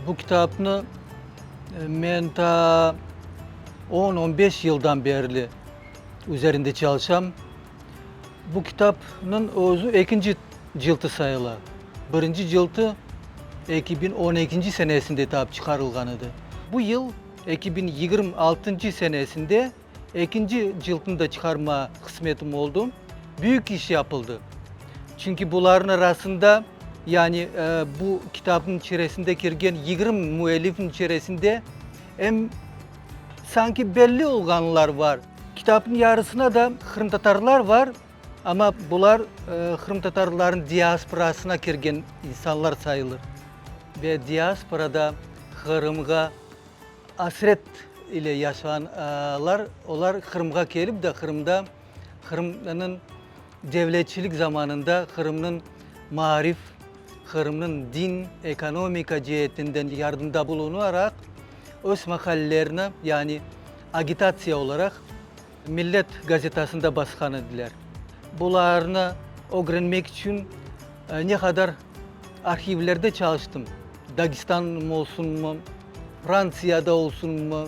Bu kitapnı men ta on, on beş yıldan berli üzerinde çalışam. Bu kitapnıñ özü ekinci cıltı sayıla. Birinci cıltı 2012 senesinde tap çıqarılğan edi. Bu yıl, 2026 senesinde, ekinci cıltını da çıqarma qısmetim oldu. Büyük iş yapıldı. Çünki bularnıñ arasında, yani bu kitapnıñ içeresinde kirgen 20 müellifniñ içeresinde em sanki belli olğanlar var. Kitapnıñ yarısına da qırımtatarlar var, amma bular qırımtatarlarnıñ diasporasına kirgen insanlar sayılır. Ve diasporada Qırımğa asret ile yaşağanlar, olar Qırımğa kelip de Qırımda Qırımnıñ devletçilik zamanında Qırımnıñ maarif, Qırımnıñ din, ekonomika ceetinden yardımda bulunaraq, öz maqalelerini, yani agitatsiya olaraq Millet gazetasında basqan ediler. Bularnı ögrenmek içün ne qadar arhivlerde çalıştım, Dagestan olsunmı, Frantsiyada olsunmı,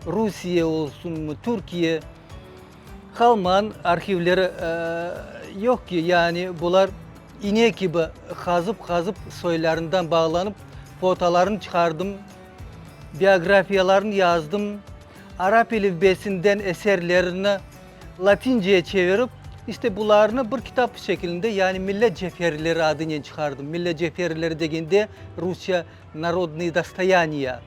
Rusiye olsunmı, Türkiye, qalmağan arhivleri yoq ki, yani bular ine kibi qazıp-qazıp soylarından bağlanıp fotolarını çıqardım, biografiyalarını yazdım, arap elifbesinden eserlerini latinceye çevirip, işte bularnı bir kitap şekilinde, yani Millet cevherleri adınen çıqardım. Millet cevherleri degende rusça Narodnıye dostoyaniya.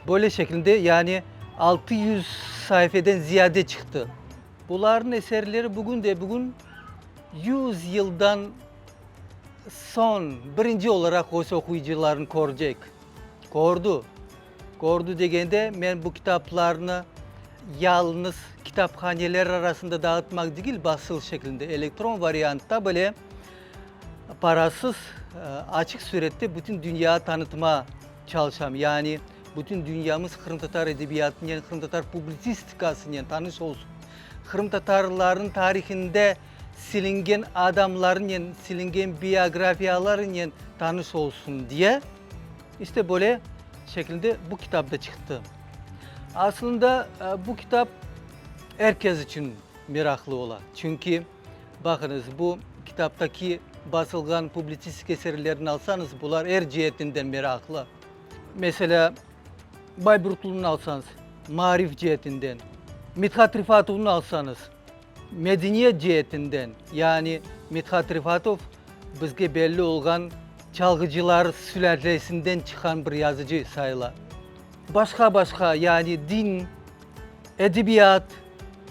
Böyle şekilde, yani 600 saifeden ziyade çıqtı. Bularnıñ eserleri bugün de bugün 100 yıldan soñ birinci olaraq öz oquyıcılarını körecek. Kördi. Kördi degende, men bu kitaplarnı yalıñız kitaphaneler arasında dağıtmaq degil, basıl şeklinde, elektron variantta bile parasız, açıq sürette bütün dünyağa tanıtma çalışam. Yani bütün dünyamız qırımtatar edebiyatınen, qırımtatar publitsistikasınen tanış olsun, qırımtatarlarnıñ tarihinde silingen adamlarınen, silingen biografiyalarınen tanış olsun diye, işte böyle şekilde bu kitap da çıqtı. Aslında bu kitap er kes içün meraqlı ola, çünki, baqıñız, bu kitaptaki basılğan publitsistik eserlerni alsañız, bular er ceetinden meraqlı. Meselâ, Bayburtlunı alsañız, maarif ceetinden, Mithat Rifatovnı alsañız, Medeniyet ceetinden, yani Mithat Rifatov bizge belli olğan çalğıcılar sülâlesinden çıqqan bir yazıcı sayıla. Başqa-başqa, yani din, edebiyat,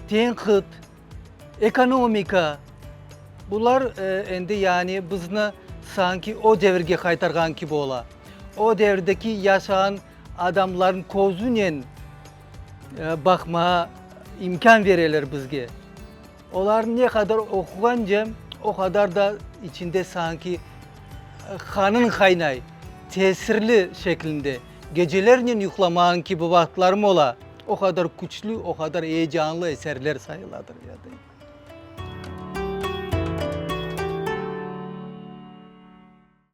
tenqit, ekonomika, bular endi yani bizni sanki o devirge qaytarğan kibi ola. O devirdeki yaşağan adamlarnıñ közünen baqmağa imkân bereler bizge. Olarnı ne qadar oquğance, o qadar da içinde sanki qanıñ qaynay, tesirli şeklinde. Gecelernen yuqlamağan kibi vaqıtlarım ola, o qadar küçlü, o qadar eyecanlı eserler sayıladır.